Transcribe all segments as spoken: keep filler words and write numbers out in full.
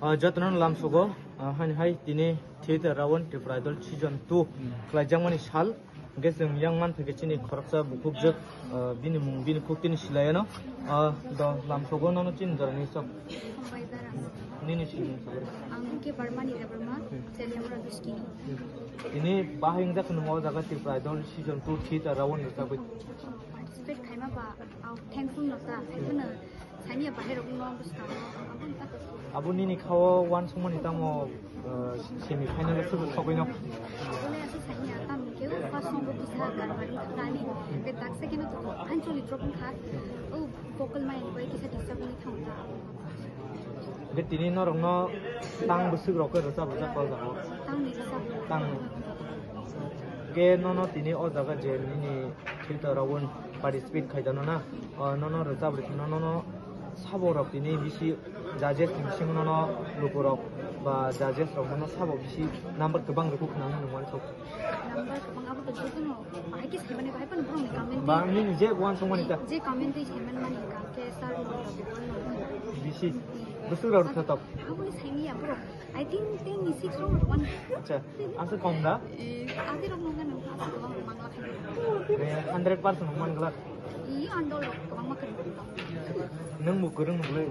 Ah, jotono lamsogo, ah, hani hai tini Theatre Round Tripura Idol Season two khlaijakmani sal. Hwnkhe chwng yang manthai khe chini khoroksa bukhukjwk, ah, bini mung bini khuk tini silaiano. Ah, do lamsogo nono chini jorani sok. Nini sini sok. Ang ke Barmani Debbarma, Teliamura Duskini. Tini bahai wngjak nung o jaga Tripura Idol Season two Theatre Round ni tabuk. Participate khaima ba, ah, thankful no ta, khaima no. Sani ya bahai rok no bwskango, abo ni kha to. Abo nini khao uansukmani tamo, uh, semi final o sobo sogwi no. Abo le asa sani ya tam ke first round o kisa garmani thani, ke dak second o to ancholi drop kha. O vocal mai bai kisa disturb ni thang ta. Ke tini norok no tang bwswk rok ke rwchap rwchap ko jago. Tang ni rwchap. Tang ni. Ke nono tini o jaga je nini Theatre Round participate khaijano na, o, nono rwchap rwchapno nono sabo rok tini bisi judges ni bisingo nono lukurok ba judges rok nono sabo bisi number kwbang rwkuk khna hwnwi nung uansuk. Number kwbang abo to jotono bahai khe saimani bahai phano borokni comment ba twi nini je uansukmani ta. Je comment twi saimani mani hwnkha khe sir no. Bisi bwswk rok rwkha tok. Aboni saimanya borok. I think ten ni six rok rwkha. Acha. Asa kom da? Eh, adi rok nungkha nungkha asa kwbang rok mangla khaini. Eh, hundred percent nung man glak. Ih, andol rok kwbangma kwrwng rok. Nung bo kwrwng nung le.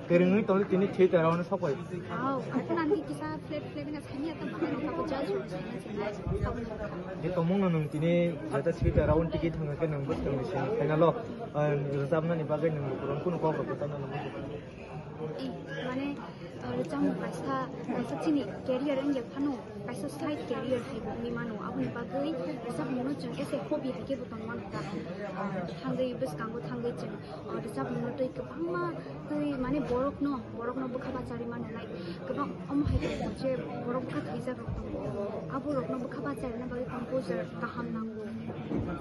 Kwrwngwi tongli tini Theatre Round sokoi. Aw, akhon ang kisa flat flat na sani ata bahai rok abo judge rok sani sani. Je tomung no nung tini jata Theatre Round ticket thangkhe nung bwskang ni sini final o. Eh, rwchapnani bagwi nung bo kwrwng kunu kok rok kwchangna nung. Eh, mane, eh, rwchapmung kaisa, kaisa chini career wngya phano, kaisa side career hai bo wngwi mano. Aboni bagwi rwchapmungno chwng as a hobby hai khe bo tong mano ta. Ah, thangwi bwskango thangwi chwng, ah, rwchapmungno twi kwbangma twi, mane, borokno, borokno bwkha bachari mano, like, kwbang omo hai tongo je borok bwkha thwijak rok tongo. Abo rokno bwkha bacharina bagwi composer kaham nango.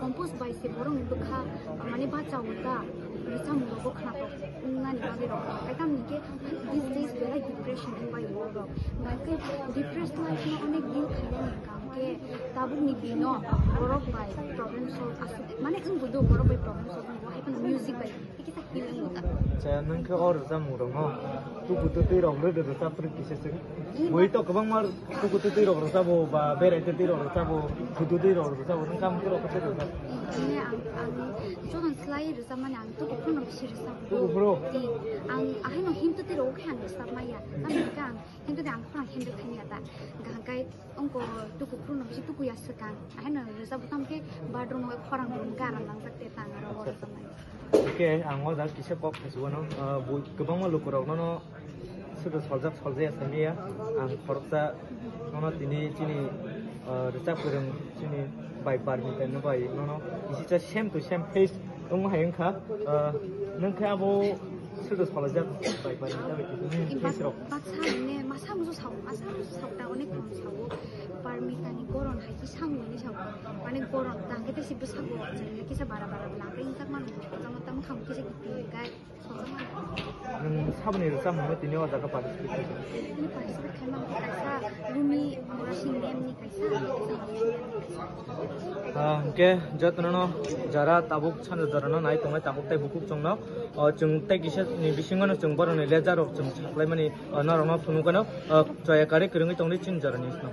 Compose bai se borokni bwkha, mane, bachaui ta rwchapmung rogo khnatok wngnani bagwi rok. Kaitam ni khe these days belai depression wngbai borok. Bai khe depressed life no onek deal khainani hwnkha hwnkhe tabukni bino borok bai problem solve aswk, mane, wngbo do borok bai problem solve wngbo hai phano music bai. Kisa healing wngkha. Acha, nwng khe o rwchapmung rokno tuku twtwi rok rw rwchap rw kisa se. Bui to kwbangma tuku twtwi rok rwchabo ba berai twtwi rok rwchabo, thudu twi rok rwchabo, nwng tamo khe rok khe rwchap? Bini ang, ang jotono slai rwchapmani ang tuku phuru no bisi rwchap. Tuku phuru? Di, ang ahaino him twtwi rok khe ang rwchap maya. Tamni hwnkhe ang him twtwi ang khorang handle khaimaya ta. Gaham kai wngko tuku phuru no bisi tuku ya swkang. Ahaino rwchap bo tamo khe bathroom o khorang bo hwnkhe aram nangjak te tang aro o rwchapmani. Hwnkhe ang o jaga kisa kok khaisugano, ah, bo kwbangma lukurok nono sudu soljak soljaya samiya. Ang khoroksa nono tini chini, ah, rwchap kwrwng chini bai Parmita no bai nono kisisa same to same face wngma hai wngkha. Ah, nwng khe abo sudu soljak bai Parmita bai kisisa face rok. Baksa ne masa musu sao, masa musu sao ta onek kom sao. Parmita ni goron hai ki sao ni sao. Mane goron ta khe tei si bwsa go jeng kisa bara bara bwla khe intak mano. Tamo tamo kham kisa kipi gai. Nwng saboni rwchapmungno tini o jaga participate khaikha? Tini participate khaima hwnkhe kaisa Rumi Morasi name ni kaisa, kaisa Morasi name ni kaisa. Ah, hwnkhe jotono jara tabuk sanjo jorano nai tongnai tabuk tei bukhuk chwngno, o, chwng tei kisa ni bisingo no chwng borokni leja rok chwng saklaimani, o, norokno phunukgano, o, choya kari kwrwngwi tongdi chini jorani sino.